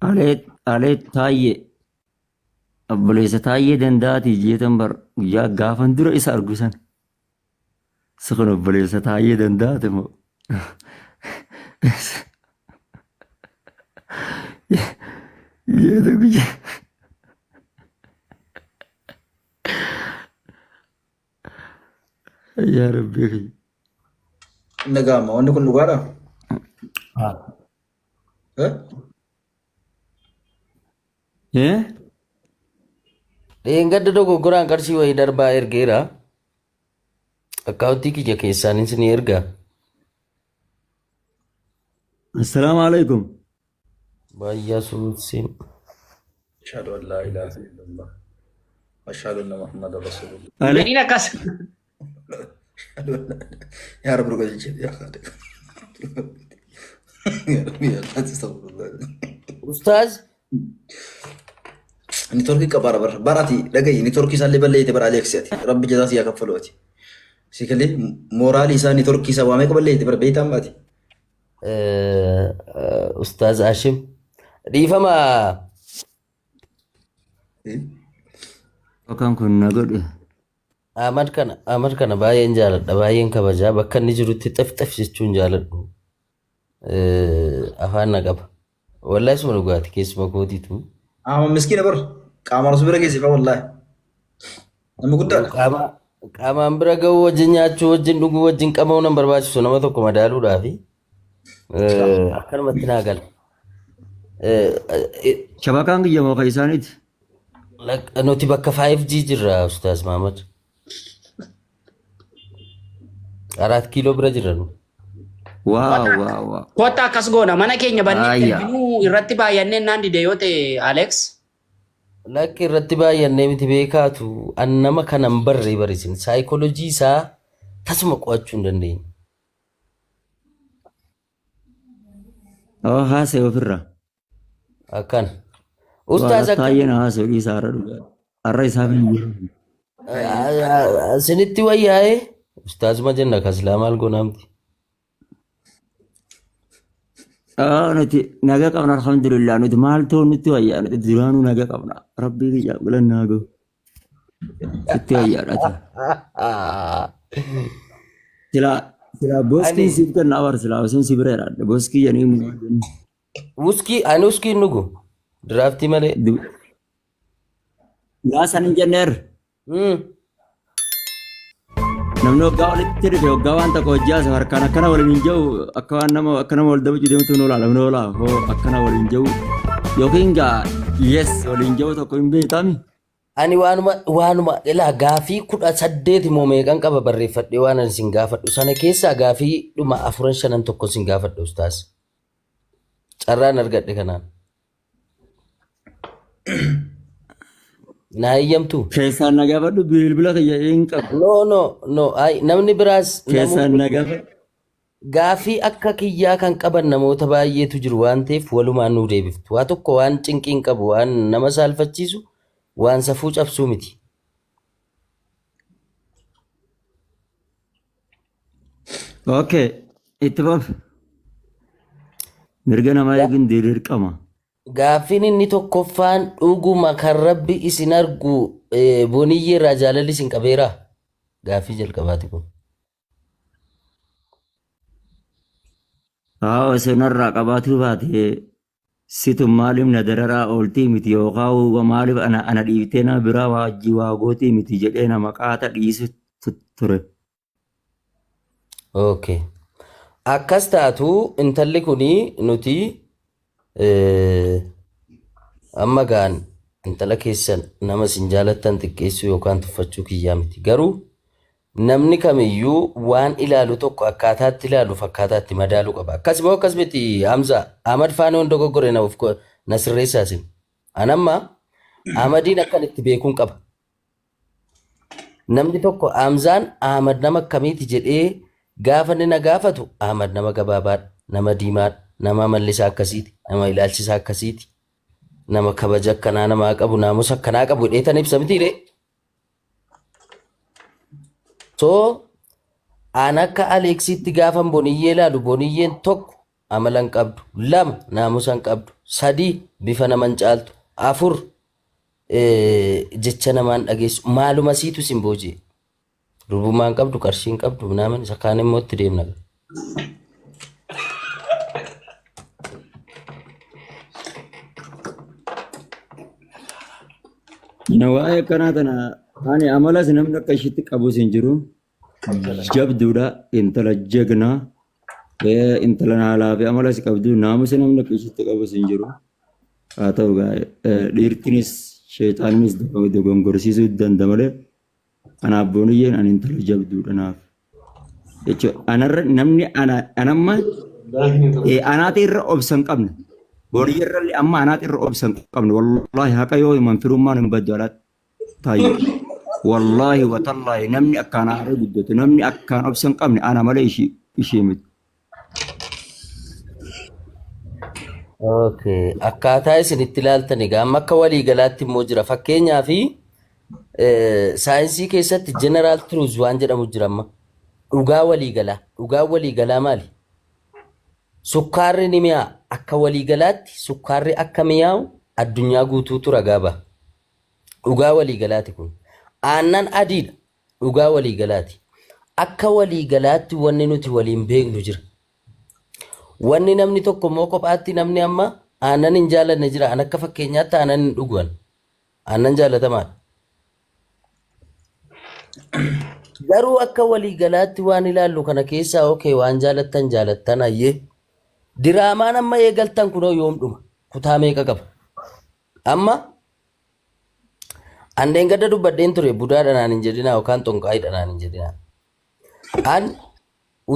Alee alee taayyee obboleessa taayyee danda'aati jeetan bar guyyaa gaafan dura isa argu san. Si kun obboleessa taayyee danda'aati moo? Jeeta guyyaa. Yaa Rabbii kiyya. Hin dhaga'ama. Wanni kun dhugaadha? Eh? Eh? Dheengadda dogoggoraan qarshii wayii darbaa ergeera. Akkaawuntii kiyya keessaan isinii ergaa. Assalaamu alaikum. Baay'ee suusiin. Ashhadu an laa ilaaha illallah. Ashhadu anna Muhammadan Rasulullah. Ale Jedhiin akkas. Ashhadu an laa Yaa Rabbi dhuga jechuudha. Yaa Khaliq. Yaa Rabbi yaa Allah astaghfirullah. Ustaaz Nitorkii qabaara bara. Bara ati dhagayi nitorkii isaallee balleeyite bara Aleeksi ati. Rabbi jazaa si haa kaffalu ati. Si galee mooraalii isaa nitorkii isaa waa meeqa balleeyite bara beeytaa amma ati. Ustaaz Hashim dhiifama Yookaan kun na godhe. Ahmad kana Ahmad kana baay'een jaaladha baay'een kabajaa bakka inni jirutti xef xef jechuun jaaladhu afaan na qaba wallahi suma dhugaati keessuma kootiitu Ahmad miskiina bar qaamaan osoo bira geesse fa wallaahi. Nama guddaadha. Qaama qaamaan bira ga'uu wajjin nyaachuu wajjin dhuguu wajjin qama'uu nan barbaachisu nama tokko madaaluudhaafi akkanumatti naa gala. Shabakaan kiyya moo kan isaaniiti? Nuti bakka 5G jirra Ustaaz Mahamad. Araat kiiloo bira jirra nu. Waa waa waa. Kottaa akkas goona mana keenya bannee Ayya. erginuu irratti baay'annee naan dide yoo ta'e Alex. Lakki irratti baay'annee miti beekaatu an nama kana hin barree barisin saayikoolojii isaa tasuma qo'achuu hin dandeenye. Oo haasa'e ofirraa. Akkan. Ustaaz akka Taayyeen haasa'e dhiisa har'a dhugaa. Har'a isaaf hin jiru. isinitti wayyaa'ee ustaazuma jenna kaslaa maal goonaamti. Nuti naga qabna alhamdulillah nuti maaltu nutti wayyaa nuti duraanuu naga qabna rabbii kiyya galannaa gahu sitti wayyaadha silaa silaa boskii Ani siif kenna abar silaa osoo si bira jiraadhe boskii jedhanii wuskii ani wuskii hin dhugu diraaftii malee. Yaa san hin jenneer Namni waggaa walitti dhufe waggaa waan tokko hojii haasa'u harkaan akkana waliin hin jiru akka waan nama akka nama wal dabaju deemtu nu olaala nu olaa hoo akkana waliin jiru yookiin gaa yes waliin jiru tokko hin beekami. Ani waanuma waanuma ilaa gaafii 18 moo meeqan qaba barreeffadhee waan ani sin gaafadhu sana keessaa gaafii dhuma afuran shanan tokko sin gaafadhu ustaas. Carraan argadhe kanaan. Naa eeyyamtuu? Keessaan na gaafadhu bilbila kiyya hin qabu. No, no, no. Ay, namni biraas Keessaan namoonni na gaafadhu. gaafii akka kiyyaa kan qaban namoota baay'eetu jiru waan ta'eef walumaan nuu deebiftu. Waa tokko waan cinqii hin qabu, waan nama saalfachiisu, waan safuu cabsuu miti. Okay, itti fufi. Mirga namaa eeguun dirqama. Gaaffiin inni tokkoffaan dhuguma kan Rabbi isin argu boniyyee irraa jaalalli isin qabeeraa? Gaaffii jalqabaati kun. Haa osoo narraa qabaatuu baate situ maaliif na dararaa ooltii miti yookaan maaliif ana ana dhiiftee nama biraa wajjin waa gootii miti jedhee nama qaata dhiisu ture. Okay. Akkas taatu intalli kuni nuti eh, amma gaan intala keessan nama isin jaalattan xiqqeessuu yookaan tuffachuu kiyyaa miti. Garuu namni kamiyyuu waan ilaalu tokko akkaataatti ilaaluuf akkaataatti madaaluu qaba. Akkas moo akkas miti Hamza? Ahmad faana waan dogoggore na of na sirreessaa isin. An amma Ahmadiin akkan itti beekuun qaba. Namni tokko Hamzaan Ahmad nama akkamiiti jedhee gaafa inni na gaafatu Ahmad nama gabaabaadha, nama diimaadha, nama amalli isaa akkasiiti, nama ilaalchi isaa akkasiiti, nama kabaja akkanaa namaa qabu, naamusa akkanaa qabu jedhee tan ibsa miti ree. So an akka Aleeksiitti gaafan Boniyyee ilaalu Boniyyeen tokko amala hin qabdu. 2 naamusa hin qabdu. 3 bifa nama hin caaltu. 4 jecha namaan dhageessu. Maaluma siitu isin booji'e. Durbummaa hin qabdu, qarshii hin qabdu, minaamin isa kaan immoo itti deemna. Na waa'ee akkanaa tana ani amalas namni akka ishiitti qabus hin jiru. Jabduudha intala jagnaa intala haalaa fi amalas qabdu naamusa namni akka ishiitti qabus hin jiru. Haa ta'u gaa dhiirtinis sheexaaninis dogongorsiisuu danda'a malee anaaf booniyyeen ani intala jabduudha naaf. Jechuudha anarra namni ana anamma anaati irra obsa hin qabne. Booniyyee irra amma anaati irra obsa hin qabne. Wallaahi haqa yoo himan firummaan hin baddu alaatti taayye. Wallaahi watallaahi namni akkaan aaree guddatu namni akkaan obsa hin qabne ana malee ishii ishii miti. Okay. Akkaataa isin itti ilaaltan egaa amma akka waliigalaatti immoo jira. Fakkeenyaaf saayinsii keessatti general truth waan jedhamu jira amma. Dhugaa waliigalaa. Dhugaan waliigalaa maali? Sukkaarri ni mi'aa. Akka waliigalaatti sukkaarri akka mi'aawu addunyaa guutuutu ragaa baha. Dhugaa waliigalaati kun. Aannan adiidha. Dhugaa waliigalaati. Akka waliigalaatti wanni nuti waliin beeknu jira. Wanni namni tokko immoo kophaatti namni amma aannan hin jaalanne jira. An akka fakkeenyaatti aannan hin dhugu an. Aannan jaalatamaadha. Garuu akka waliigalaatti waan ilaallu kana keessaa okay waan jaalattan jaalattan hayyee. Diraamaan amma eegaltan kunoo yoom dhuma? Kutaa meeqa qaba? Amma An dheengadda dubbadheen ture budaadha naan hin jedhinaa yookaan xonqaayidha naan hin jedhinaa. An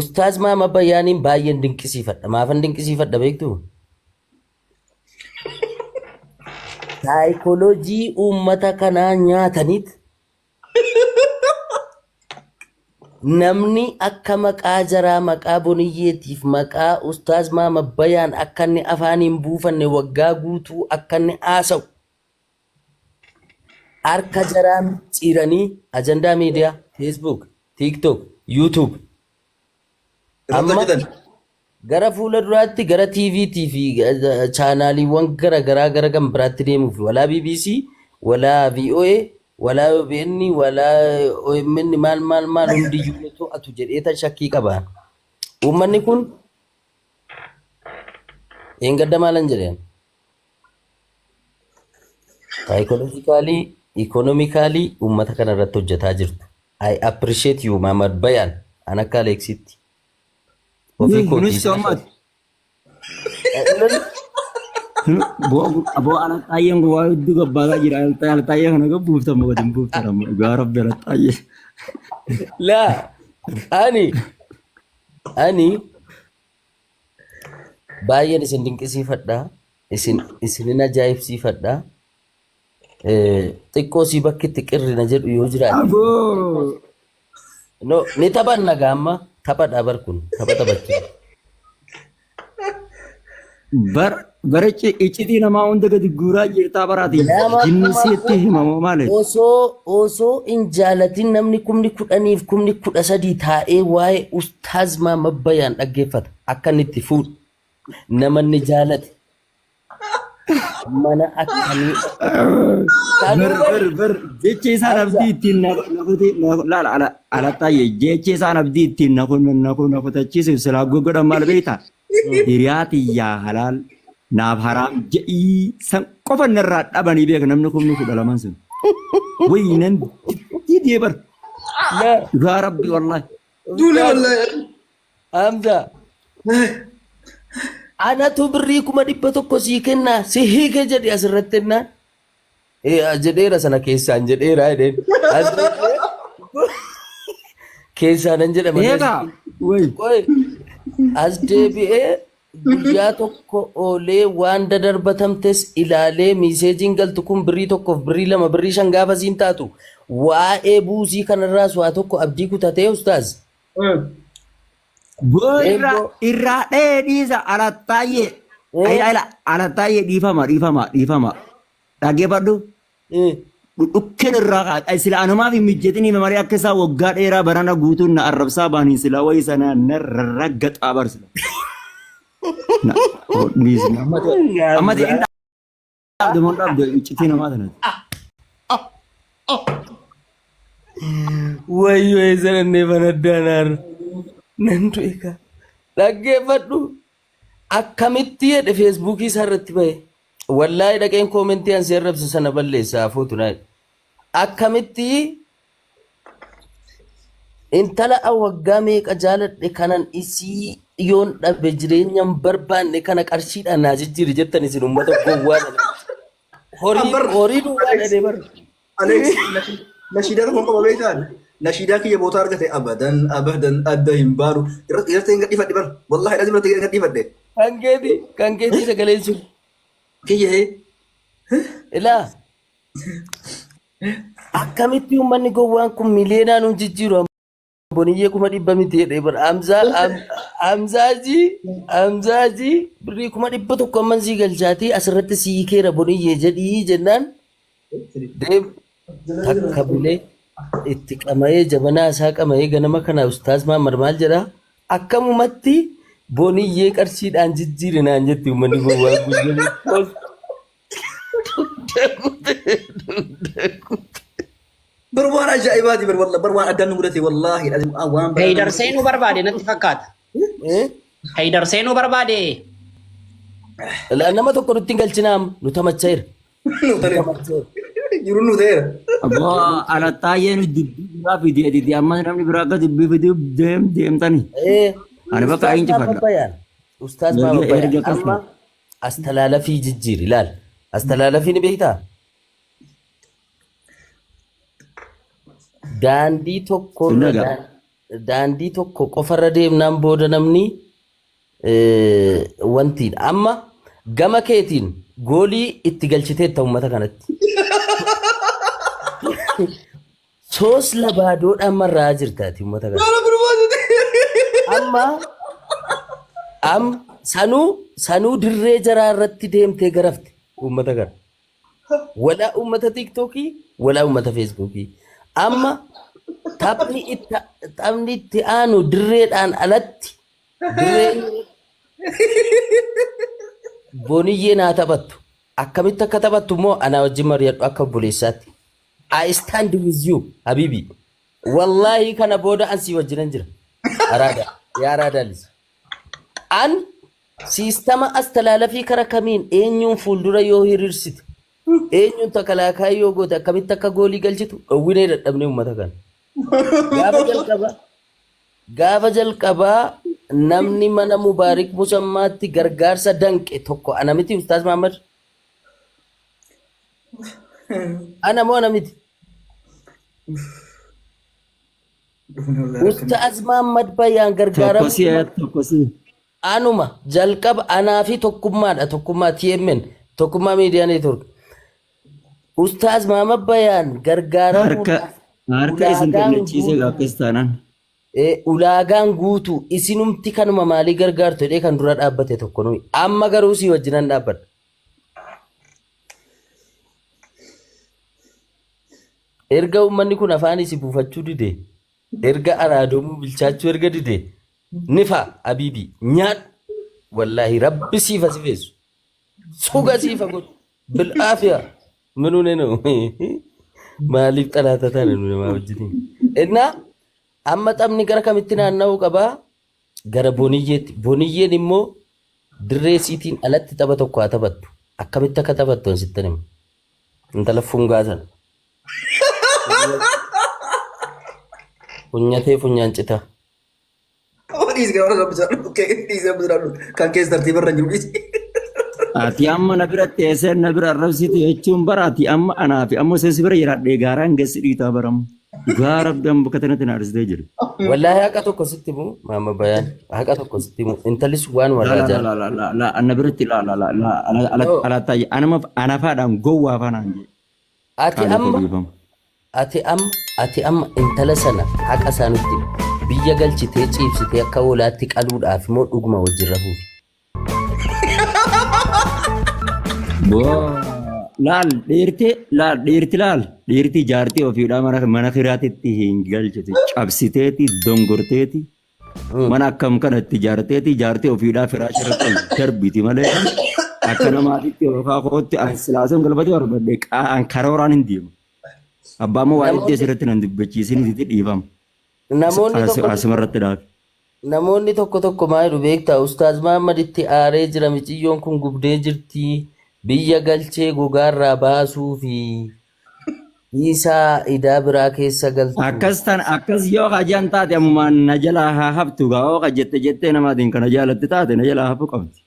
ustaaz Maama Bayyaaniin baay'een dinqisiifadha. Maafan dinqisiifadha beektu? Saayikooloojii uummata kanaa nyaataniit namni akka maqaa jaraa maqaa boniyyeetiif maqaa ustaaz Maama Bayaan akka inni afaan hin buufanne waggaa guutuu akka inni haasa'u Harka jaraa micciiranii ajandaa miidiyaa, Facebook, TikTok, YouTube. Irratti Amma hojjetan. gara fuula duraatti gara TVT fi chaanaaliiwwan gara garaa gara kan biraatti deemuuf walaa BBC, walaa VOA, walaa OBN, walaa OMN maal maal maal hundiyyuu ni to'atu jedhee tan shakkii qabaan. Uummanni kun eengadda maalan jedheen? Psychologically, economically uummata kana irratti hojjetaa jirtu. I appreciate you Maamad Bayaan. An akka Aleeksitti. Ofii kootii Nus soommaati. Aboo alaxaayyeen kun waa hedduu gabbaasaa jira. Alaxaayyee kana gabbuuftan moo gadi hin buuftan amma dhugaa rabbi alaxaayyee. Laa ani ani Baay'een isin dinqisiifadha. Isin isinin ajaa'ibsiifadha. Xiqqoo sii bakki itti qirri na jedhu yoo jiraate. Aboo! No, ni taphanna gaamma. Taphadha bar kun. Tapha taphachaa. Bar bara iccitii namaa hunda gadi guuraa jirtaa baraati. Nama Jinni kuma sitti himamoo maali? osoo hin jaalatin namni 10,000f 13,000 taa'ee waa'ee ustaaz Maamad Bayaan dhaggeeffata. Akka inni itti fuudhu. Nama inni jaalate. Mana akkamii. Bar bar bar jecha isaan abdii ittiin laala ala alaxaayyee jecha isaan abdii ittiin na kutachiisuuf silaa godhan maal beektaa? Hiriyaa tiyyaa halaal naaf haraam jedhii san qofa narraa dhabanii beeka namni 12,000 sun. Wayii nan didee bar. Laa Dhugaa rabbi wallaahi. Duule Ustaaz wallaahi. Hamza anatu birrii 100,000 sii kennaa si hiike jedhi asirratti ennaan. Jedheera sana keessaan jedheera jedheen. As deebi'ee keessaanan jedha malee Eegaa wayi. Qoy as deebi'ee guyyaa tokko oolee waan dadarbatamtes ilaalee miiseejiin galtu kun birrii tokkoof birrii lama birrii shan gaafa siin taatu waa'ee buusii kanarraas waa tokko abdii kutatee ustaaz. Boo irraa Eebboo. irraa dhahee dhiisa alaxxaayyee. Ayila ayila alaxxaayyee dhiifama dhiifama dhiifama. Dhaggeeffadhu. Dhukkeen irraa kaa'e. Sila anumaaf hin mijjatinii malee akka isaa waggaa dheeraa barana guutuun na arrabsaa baaniin sila wayii sana na rarraggaxaa barsila. Na dhiisi amma ta'e amma ta'e hin dhaabde moo hin dhaabde iccitii namaa tanati. Wayyoo eessa dhannee fanaddaanaarra. Nan du'e kaa. Dhaggeeffadhu. Akkamitti jedhe feesbuukii isaa irratti bahe. Wallaahi dhaqeen koomentii an si arrabse sana balleessa hafuutu naa jedhe. Akkamitti intala an waggaa meeqa jaaladhe kanan isii yoon dhabe jireenya hin barbaanne kana qarshiidhaan naa jijjiiri jettan isin uummata gowwaa kana. Horii Bar horii duwwaa Alex dhadhe bar. Alex nashiidaa tokko qaba beektaan nashiidaa kiyya bootaa argate abadan abadan adda hin baanu irratti hin gadhiifadhe bar wallahi dhasi irratti hin gadhiifadhe Kan keetii sagaleen sun. kiyya hee Ilaa akkamitti uummanni gowwaan kun miliyoonaan nu jijjiiru boniyyee 100,000 miti jedhee bara Hamzaa Hamzaaji Hamzaaji birrii 100,000 amman sii galchaatii asirratti sii hiikeera boniyyee jedhii jennaan deem takka bulee itti qama'ee jabanaa isaa qama'ee ganama kana ustaaz Mahammad maal jedhaa akkamumatti boniyyee qarshiidhaan jijjiire naan jetti uummanni gowwaan kun jedhee. Bar waan ajaa'ibaati bar wallah bar waan addaan nu mudate wallaahi waan baraa Haydar nama seenuu barbaade natti fakkaata. Eh? Haydar seenuu barbaade. La- Nama tokko nutti hin galchinaam nu tamacheera. nu Nu ta'eera. tamacheera. Jiru nu ta'eera. Abboo alattaayyee nu dubbii biraa fidee didee amma namni biraa akka dubbii fidee deem deemtani. Eh, Ani bakka Ustaaz hin maaf cifadha. babbayaan? Ustaaz maaf Erga babbayaan? erga akkas Amma astalaalafii jijjiiri laal. Astalaalafii ni beektaa? Daandii tokkorra Nagaa. daandii tokko qofarra deemnaan booda namni wantiidha. Amma gama keetiin goolii itti galchiteetta uummata kanatti. Soos labaadoodhaan marraa jirtaati uummata kana. Amma am sanuu sanuu dirree jaraa irratti deemtee garafte uummata kana. Walaa uummata tiiktookii, walaa uummata feesbuukii. Amma taphni itti taphni itti aanu dirreedhaan alatti dirreen boniyyee naa taphattu. Akkamitti akka taphattu immoo anaa wajjin mari'adhu akka obboleessaatti. I stand with you, Habibi. Wallaahi kana booda an sii wajjinan jira. Araada. Yaa Araadaalis. An siistama astalaalafii kara kamiin eenyuun fuuldura yoo hiriirsite eenyuun takalaakaa yoo goote akkamitti akka goolii galchitu dhowwinee dadhabnee uummata kana. Gaafa jalqabaa gaafa jalqabaa namni mana Mubaarik Musammaatti gargaarsa danqe tokko ana miti Ustaaz Mahammad. Ana moo ana miti? Ustaaz Mahammad Bayaan Tokko gargaaramuu si tokko si. anuma jalqaba anaa fi tokkummaadha tokkummaa TMN tokkummaa miidiyaa neetwork. Ustaaz Mahammad Bayaan Harka gargaaramuudhaaf harka isin ulaagaan kennachiisee guutuu akkas taanaan. Ulaagaan guutuu isinumti kanuma maalii gargaartu jedhee kan dura dhaabbate tokko nuyi amma garuu sii wajjinan dhaabbadha. Erga uummanni kun afaan isi buufachuu dide, erga araadomuu bilchaachuu erga dide, nifa abiibii nyaadhu. Wallaahi rabbi siifa si feessu. Suga siifa godhu. Bil'aafiya. Minuu ne nu. Maaliif xalaata taane nu namaa wajjiniin. Innaa amma taphni gara kamitti naanna'uu qabaa? Gara Boniyyeetti. Boniyyeen immoo dirree siitiin alatti tapha tokko haa taphattu. Akkamitti akka taphattu an sittan hima. Intala fungaa sana. Funyatee funyaan citaa. Dhiisi gara rabbi sodaadhu. Dhiisi rabbi sodaadhu. Kan keessa tartiiba irra jiru dhiisi. Ati amma na bira teessee na bira arrabsitu jechuun bara ati amma anaa fi amma seensi bira jiraadhee gaaraan geessi dhiitaa baramu. Dhugaa rabbi amma bakka tanatti na arsitee jiru. Wallaahi haqa tokko sitti himu maama bayaan haqa tokko sitti himu intalli sun waan La warraa la la jaalatu. la la la ana biratti la la la la ala ala No, ala taa'e anama anafaadhaan gowwaa faanaan jee ati qaalii koo amma dhiifama. ati amma ati amma intala sana haqa isaa nutti himi. Biyya galchitee ciibsitee akka hoolaatti qaluudhaaf immoo dhuguma wajjin rafuufi. Boo laal dhiirti laal dhiirti laal dhiirti jaartii ofiidhaa mana mana kiraatitti hin galchitu cabsiteeti dongorteeti Mana akkam kana itti ijaarteeti ijaartee ofiidhaa firaasha irratti ol darbiti malee akka namaatitti yookaan kootti an silaasuun galfatee barbadde an karooraan hin deemu. Abbaa immoo waa'ee Namoonni asirratti nan dubbachiisin itti dhiifama. namoonni tokko Asuma irratti dhaabe. Namoonni tokko tokko maal jedhu beektaa? Ustaaz Mahammad itti aaree jira, miciyyoon kun gubdee jirti, biyya galchee gogaarraa baasuu fi dhiisaa idaa biraa keessa galtu. Akkas tan akkas yoo hajaan taate ammumaan na jalaa haa haftu gaa oo jette jettee namaatiin kana jaalatte taate na jalaa hafuu qabdi.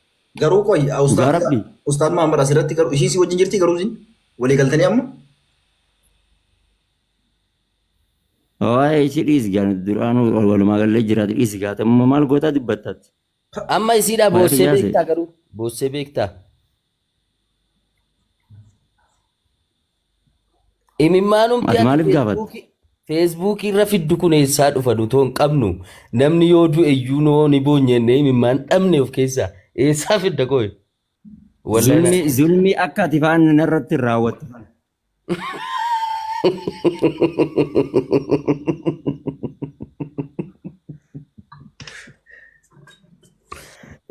Garuu qoy Dhugaa ustaad rabbi. Ustaad Mahammad asirratti garuu ishii si wajjin jirti garuu isin walii galtanii amma? Waa'ee ishii dhiisi gaa duraanuu walumaa galee jiraate dhiisi gaa amma maal gootaa dubbattaatti. Amma isiidhaa Waa'ee boossee kiyyaase. beektaa garuu? Boossee beektaa? Imimmaanumti Ati ati maaliif gaafatte? feesbuukii feesbuukii irra fiddu kun eessaa dhufa nutoo hin qabnu. Namni yoo du'e iyyuu noo ni boonyenne imimmaan dhabne of keessaa. Eessaa fidda kooyi? Wallahi na- Zulmi zulmi akka ati faan narratti raawwattu kana.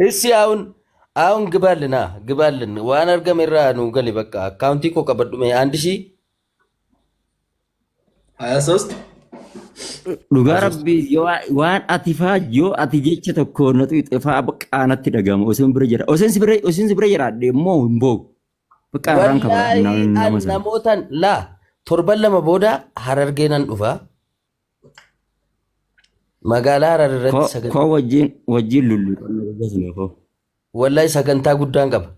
Issi አሁን አሁን ግባልና ግባልን waan argame irraa nu gali bakka akkaawuntii koo qabadhu mee አንድ ሺህ 23 Dhugaa rabbii yoo waan ati faa yoo ati jecha tokko na xuuxe faa qaanatti dhagama osoo bira jira osoo si bira osoo si bira jiraadhe immoo hin boo'u. Bakka irraan qaba Wallaahi nama an sana. namootaan laa torban lama booda Harargee nan dhufa. Magaalaa Harar irratti Koo sagantaa koo wajjin wajjin lullu koo. wallahi sagantaa guddaan qaba.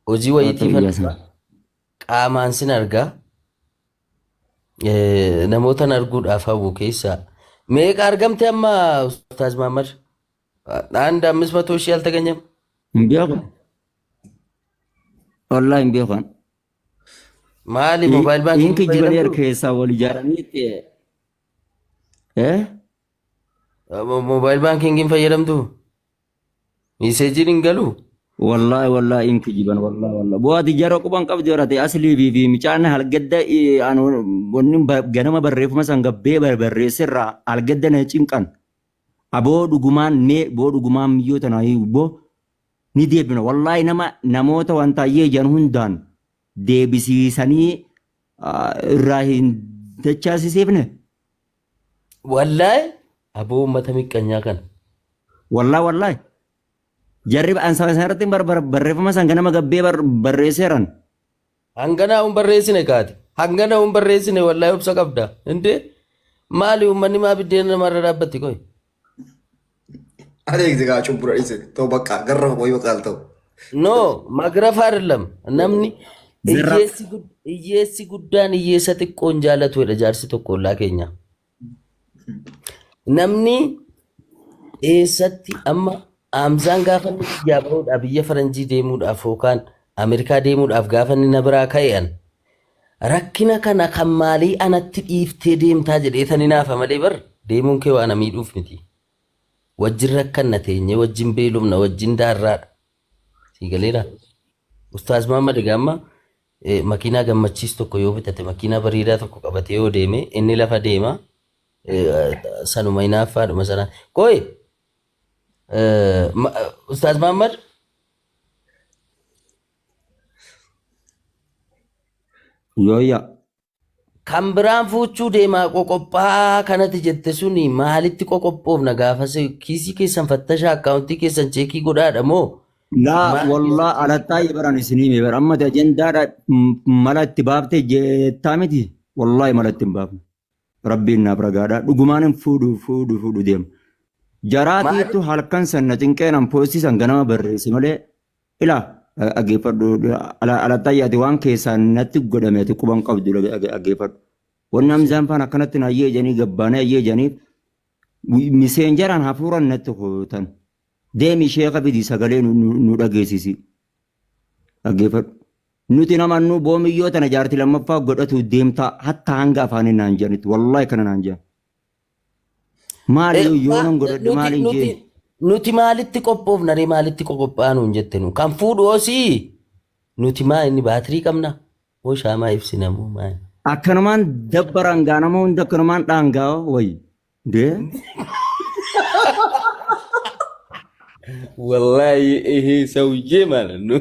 Hojii Haa ta'u wayiitiifan iyyaa dhufa. sana. Qaamaan sin argaa. Namootan arguudhaaf hawwu keessaa. Meeqa argamte amma Ustaaz Mahammad? አንድ 500,000 አልተገኘም። Hin beeku. Wallaahi hin beeku. Maali moobaayil Hin baankii kijibanii fayyadamtu? keessaa wal ijaaranii itti. Eh? Moobaayil baankiin fayyadamtu? Miiseejiin hin galu? Wallaahi wallaahi hin kijiban wallaahi wallaahi. Bu'aati jara quban qabdi horate aslii fi fi mucaan halgadda wanni ganama barreeffama san gabbee barreessirraa halgadda na cinqan. Aboo dhugumaan mee boo dhugumaan miyyoo tanaa boo ni deebina. Wallaahi nama namoota wantaayyee ijaan hundaan deebisiisanii irraa hin dachaasisiifne. Wallaahi aboo uummata miqqanyaa kana. Wallaahi wallaahi. Jarri an sana irratti barreeffama san ganama gabbee barreesseeran. Hangana hun barreessine kaati. Hangana hun barreessine wallaahi obsa qabda. Indee maali uummanni maa biddeena namarra dhaabbatti koy? Alex gaa cubbura dhiise ta'u bakka garrafa qoy bakka al ta'u. No magrafa አይደለም namni Zerra hiyyeessi guddaan hiyyeessa xiqqoon jaalatu jedha jaarsi tokko ollaa keenya. Namni eessatti amma Hamzaan gaafa inni biyyaa bahuudhaaf biyya faranjii deemuudhaaf yookaan Ameerikaa deemuudhaaf gaafa inni na biraa ka'e an rakkina kana kan maalii anatti dhiiftee deemtaa jedhee tani naafa malee bar deemuun kee waan miidhuuf miti. Wajjin rakkanna teenyee wajjin beelofna wajjin daarraadha. Sii galeera. Ustaaz Mahammad egaa amma makiinaa gammachiis tokko yoo bitate makiinaa bareedaa tokko qabatee yoo deeme inni lafa deema sanuma hinaaffaadhuma sana. Qoy Ustaaz Mahammad Yooyyaa. kan biraan fuuchuu deemaa qoqophaa kanatti jette suni maalitti qoqophoofna gaafas kiisii keessan fattashaa akkaawuntii keessan cheekii godhaadha moo Laa maal wallaa alattaa baran isinii mee bara amma ajandaadha mala itti baafte jettaa miti wallaahi mala itti hin baafne rabbiin naaf ragaadha dhugumaan hin fuudhu fuudhu fuudhu deema. Jaraatiitu halkan san na cinqeenan poostii san ganama barreesse malee ilaa dhaggeeffadhu alattaa yaati waan keessaan natti godhame ati quban qabdu dhaggeeffadhu. Wanni Hamzaan faan akkanatti na ayyee jedhanii gabbaanee ayyee jedhaniif miseenjaraan hafuuran natti hootan. Deemi sheeka fidi sagalee nu dhageessisi. Dhaggeeffadhu. Nuti namannu boomiyyoo tana jaartii lammaffaa godhatu deemtaa hatta hanga afaanii naan jedhanitti wallaahi kana naan jedhan. Maali yoo nan godhadhe Nuti maali hin nuti jeen. nuti maalitti qophoofna ree maalitti qoqophaa'aa nuun jette nu kan fuudhu osii nuti maa inni baatirii qabna moo shaamaa ibsina moo maali? Akkanumaan dabbaraan gaa nama hunda akkanumaan dhaangaa wayi. Dee? ወላሂ ይሄ ሰውዬ ማለት ነው።